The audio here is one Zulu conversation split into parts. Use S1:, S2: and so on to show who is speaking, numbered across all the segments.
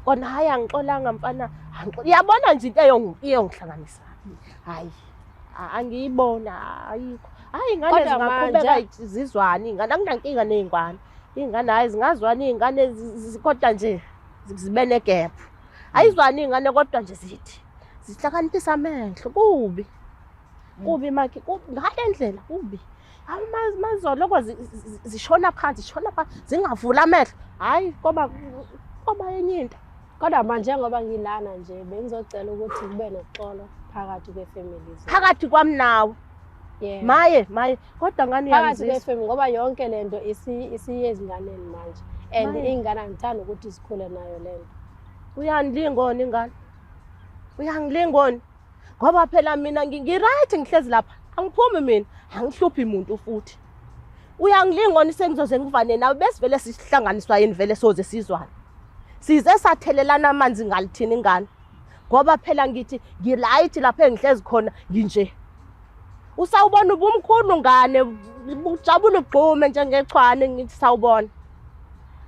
S1: Kona hhayi angixolanga mfana, yabona nje into eyongihlanganisa. Hhayi angiyibona ayikho. Hhayi iy'ngane
S2: Kodwa
S1: zingaqhubeka
S2: manje-
S1: zizwane iy'ngane, anginankinga ney'ngane. Iy'ngane hhayi zingazwana iy'ngane kodwa nje zibe ne-gap. Ayizwani iy'ngane kodwa nje zithi zihlakaniphisa amehlo kubi. Kubi makhe ngale ndlela kubi. Hawu mazoloko zishona phansi, zishona phansi, zingavula amehlo. Hhayi koba enye into.
S2: Kodwa manje ngoba ngilana nje bengizocela ukuthi kube noxolo phakathi kwefamily zethu.
S1: Phakathi kwami nawe.
S2: Yeah.
S1: Maye, maye, kodwa ngani
S2: Phakathi
S1: uyangizisa.
S2: kwefamily ngoba yonke lento isiye ezinganeni manje. And
S1: Maye.
S2: iy'ngane angithandi ukuthi zikhule nayo lento.
S1: Uyangilingona ingane. Uyangilingona. Ngoba phela mina ngi-right ngihlezi lapha. Angiphumi mina, angihluphi muntu futhi. Uyangilingona sengizoze ngivane nawe besivele sihlanganiswa yini vele soze sizwane. Size sathelelana amanzi ngalithini ingane. Ngoba phela ngithi ngi-right lapha engihlezi khona nginje. Usawubona ubumkhulu ngane, ujabule ugxume njengechwane ngithi sawubona.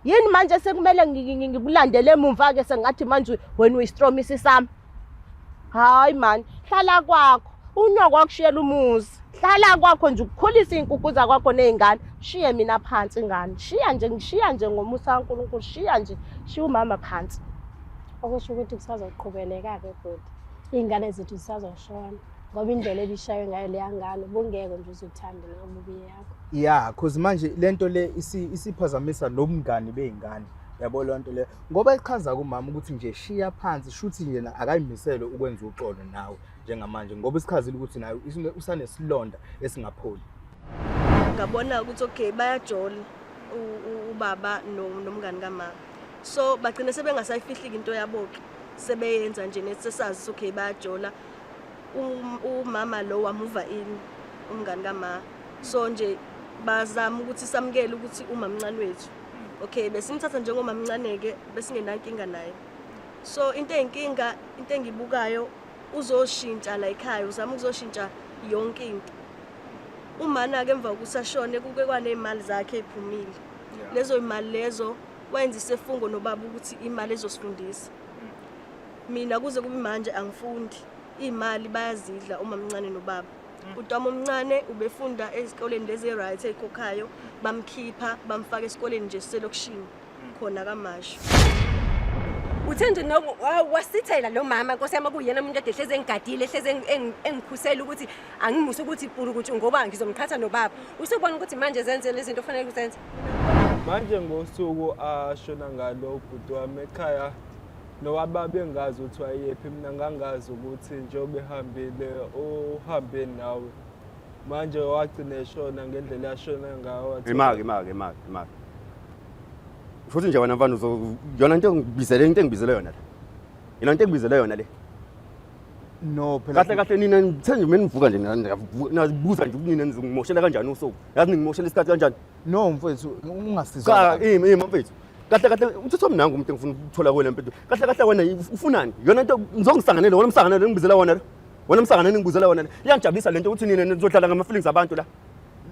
S1: Yini manje sekumele ngikulandele emumva ke sengathi manje wena uyistromisi sami. Hayi man, hlala kwakho. Unyoko wakushiyela umuzi. Hlala kwakho nje ukukhulisa iy'nkukhu zakwakho ney'ngane. Shiye mina phansi ingane. Shiya nje, ngishiya nje ngomusa kaNkulunkulu. Shiya nje, shiya umama phansi.
S2: Okusho ukuthi kusazoqhubeleka-ke bhuti. Iy'ngane zethu zisazoshona ngoba indlela ebishaywe ngayo leya ngane bungeke nje uzuthande noma ubuye yakho.
S3: Yeah, cause manje lento le isiphazamisa nobungani bey'ngane. Yabo loo nto le. Ngoba ichaza kumama ukuthi nje shiya phansi shuthi yena akayimisele ukwenza uxolo nawe njengamanje ngoba isichazile ukuthi naye usanesilonda esingapholi.
S4: Ngabona ukuthi okay bayajola ubaba nomngani kamama. So bagcina sebengasayifihli into yabo ke. Sebeyenza nje nethi sesazi okay bayajola. Umama lo wamuva in umngani kama. So nje bazama ukuthi samukele ukuthi umamncane wethu. Okay besimthatha njengomamncane ke besingenankinga naye. So into eyinkinga into engibukayo uzoshintsha la ekhaya uzama ukuzoshintsha yonke into. Umana ke emva kokusashone kuke kwanezimali zakhe eziphumile. Lezo imali lezo wenza isefungo nobaba ukuthi imali ezosifundisa. Mina kuze kube manje angifundi. Imali bayazidla umamncane nobaba. Utwami omncane ubefunda ezikoleni lezi right ezikhokhayo bamkhipha bamfaka esikoleni nje selokishini khona kaMashu.
S5: Uthe nje wasithela lo mama Nkosi yami kuyena umuntu ede hleze engigadile hleze engikhusela ukuthi angimuse ukuthi pulukuthi ngoba ngizomqhatha nobaba. Usubona ukuthi manje zenze lezi zinto ofanele uzenze.
S6: Manje ngosuku ashona ngalo ubhuti wami ekhaya nowababa engazi ukuthi wayephi mina ngangazi ukuthi njengoba ehambile uhambe nawe. Manje wagcina eshona ngendlela ashona ngayo.
S7: Imaki imaki imaki imaki. Futhi nje wena mfana yona into engibizele into engibizele yona le. Yona into engibizele yona le.
S3: No phela
S7: kahle kahle nina nithe nje menivuka nje nazibuza nje ukuthi nina nizongimoshela kanjani usuku. Yazi ningimoshela isikhathi kanjani?
S3: No mfethu ungasizwa.
S7: Cha imi imi mfethu. Kahle kahle umthetho omnangu umuntu engifuna ukuthola kuwena mfethu. Kahle kahle wena ufunani? Yona into ngizongisanganele wona umsanganele engibizela wona lo. Wona umsanganele engibizela wona le. Iyangijabulisa lento ukuthi nina nizodlala ngama feelings abantu la.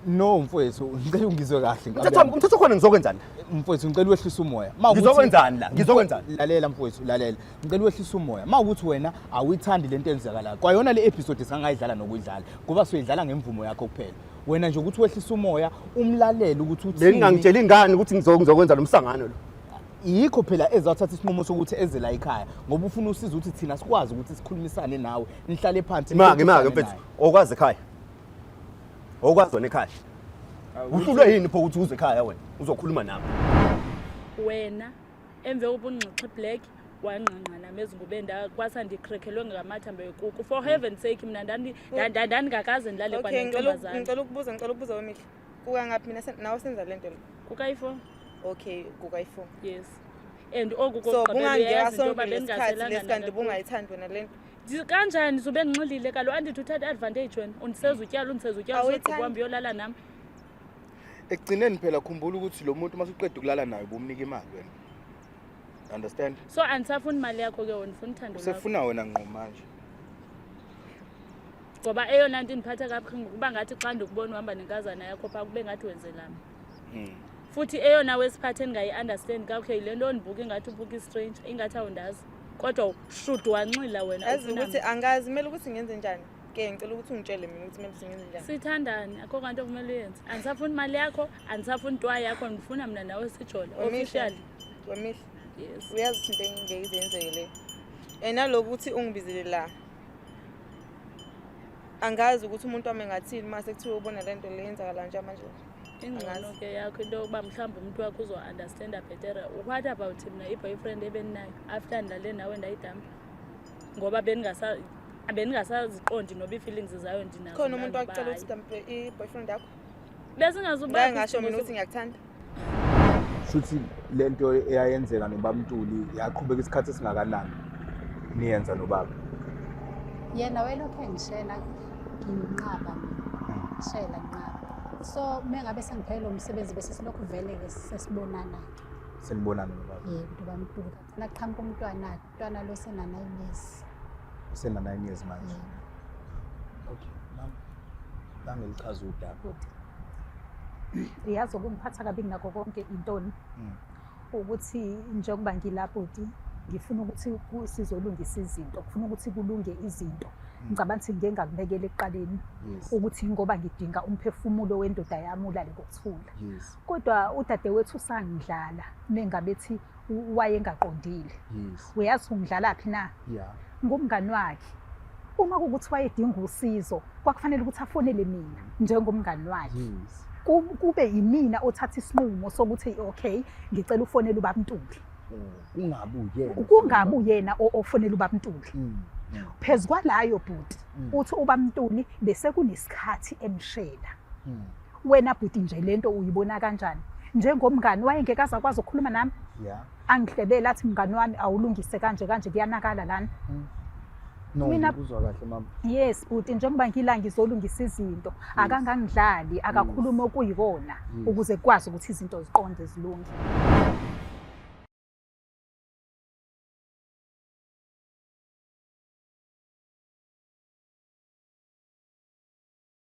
S3: No mfethu ngicela ungizwe kahle.
S7: Umthetho wami umthetho khona ngizokwenzani?
S3: Mfethu ngicela wehlise umoya.
S7: Ngizokwenzani la? Ngizokwenzani?
S3: Lalela mfethu lalela. Ngicela wehlise umoya. Mawukuthi wena awuyithandi lento enzakalayo. Kwayona le episode singayidlala nokuyidlala ngoba soyidlala ngemvumo yakho kuphela. Wena nje ukuthi wehlise umoya umlalele ukuthi uthini.
S7: Bengingangitsheli ingane ukuthi ngizokwenza lo msangano lo.
S3: Yikho phela ezathatha isinqumo sokuthi eze la ekhaya ngoba ufuna usizo ukuthi thina sikwazi ukuthi sikhulumisane nawe nihlale phansi.
S7: Imake imake mfethu okwazi ekhaya. Okwazi wena ekhaya. Uhlulwe yini pho ukuthi uze ekhaya wena uzokhuluma nami?
S8: Wena emve ubungxixhi black wangqangqa nami ezingubeni kwasa ndikrekhelwe ngamathambo ekuku. For heaven's sake mina ndandingakaze ndilale
S9: Okay,
S8: kwanentombazana.
S9: Ngicela ukubuza wemihla. Kuka ngaphi mina nawe senza lento le?
S8: Kukayi-4.
S9: Okay, kukayi-4.
S8: Yes. And oku
S9: So
S8: kokugqibela
S9: bungangeka
S8: uyayazi into
S9: sonke
S8: yoba
S9: lesikhathi
S8: bendingaselanga
S9: lesi kanti
S8: nakakhulu.
S9: bungayithandi wena lento.
S8: Kanjani sube ndinxilile kaloku andithi uthatha advantage wena undiseza utyala undiseza utyala
S9: Awuyithandi?
S8: sogqiba uhambe uyolala nam.
S10: Ekugcineni phela khumbula ukuthi lo muntu uma usuqeda ukulala naye ubumnika imali wena. Understand?
S8: So andisafuni imali yakho ke wena ufuna uthando lwakho.
S10: Usefuna wena ngqo manje.
S8: Ngoba eyona nto indiphatha kabuhlungu kuba ngathi xa ndikubona uhamba nenkazana yakho phaa kube ngathi wenzelami. Futhi eyona wesiphathe endingayi-understand kakuhle yile nto ondibuka ingathi ubuka i-stranger, ingathi awundazi. Kodwa should wanxila wena.
S9: Yazi
S8: ufuna
S9: ukuthi
S8: mna.
S9: angazi kumele ukuthi ngenze njani. Ke ngicela ukuthi ungitshele mina ukuthi kumele ukuthi ngenze njani.
S8: Sithandane, akho kwanto okumele uyenze. Andisafuni imali yakho, andisafuni ntwa yakho, ndifuna mna nawe sijole
S9: Wemihle.
S8: officially.
S9: Wemihle.
S8: Yes.
S9: Uyazi ukuthi into engeke ize yenzeke le. And naloku ukuthi ungibizele la. Angazi ukuthi umuntu wami engathini mase kuthiwa ubona le nto le yenzakala nje manje.
S8: Ingcono
S9: Angazi.
S8: ke yakho into yokuba mhlawumbi umntu wakho uzo-understanda bhetere. What about mna i-boyfriend ebendinayo after ndilale nawe ndayidampa? Ngoba bendingasaziqondi noba ii-feelings zayo ndinazo
S9: Khona
S8: na
S9: umuntu
S8: noba
S9: wakucela
S8: hayi.
S9: ukuthi dampe i-boyfriend yakho.
S8: Besingazubakho
S9: Ngake ngasho
S8: isidingo
S9: mina ukuthi ngiyakuthanda.
S3: Shuthi lento eyayenzeka nobab'Ntuli yaqhubeka isikhathi esingakanani niyenza nobaba?
S2: Yena wayelokhu engishela nginqaba mina. Ngishela nginqaba. So mengabe sengiphelelwe umsebenzi bese silokhu vele-ke sesibonana-ke.
S3: Senibonana nobaba.
S2: Yebo, ntoba Mntuli. Naqhamuka umntwana-ke, umntwana lo sena-9 years.
S3: Usena 9 years manje.
S2: Yebo.
S3: Okay, mama. Nangelichaza udaba.
S11: Bhuti, uyazi okungiphatha kabi kunakho konke intoni? Ukuthi njengoba ngila bhuti, ngifuna ukuthi sizolungisa izinto, ngifuna ukuthi kulunge izinto. Ngicabanga ukuthi ngike ngakubekela ekuqaleni ukuthi ngoba ngidinga umphefumulo wendoda yami ulale ngokuthula. Kodwa udadewethu usangidlala mengabe ethi wayengaqondile. Uyazi ungidlalaphi na?
S3: Yeah.
S11: Ngumngani wakhe. Uma kuwukuthi wayedinga usizo, kwakufanele ukuthi afonele mina njengomngani wakhe. Kube yimina othatha isinqumo sokuthi okay, ngicela ufonele ubaba Ntuli.
S3: Kungabi uyena.
S11: Kungabi uyena ofonela ubaba Ntuli. Phezu kwalayo bhuti, uthi ubaba Ntuli bese kunesikhathi emshela. Wena bhuti nje lento uyibona kanjani? Njengomngani wayengeke aze akwazi ukukhuluma nami. Angihlebele athi mngani wami awulungise kanje kanje kuyanakala lana.
S3: No,
S11: Mina-
S3: ngikuzwa kahle mama.
S11: Yes bhuti, njengoba ngila ngizolungisa izinto, akangangidlali, akakhuluma okuyikona ukuze kukwazi ukuthi izinto ziqonde zilunge.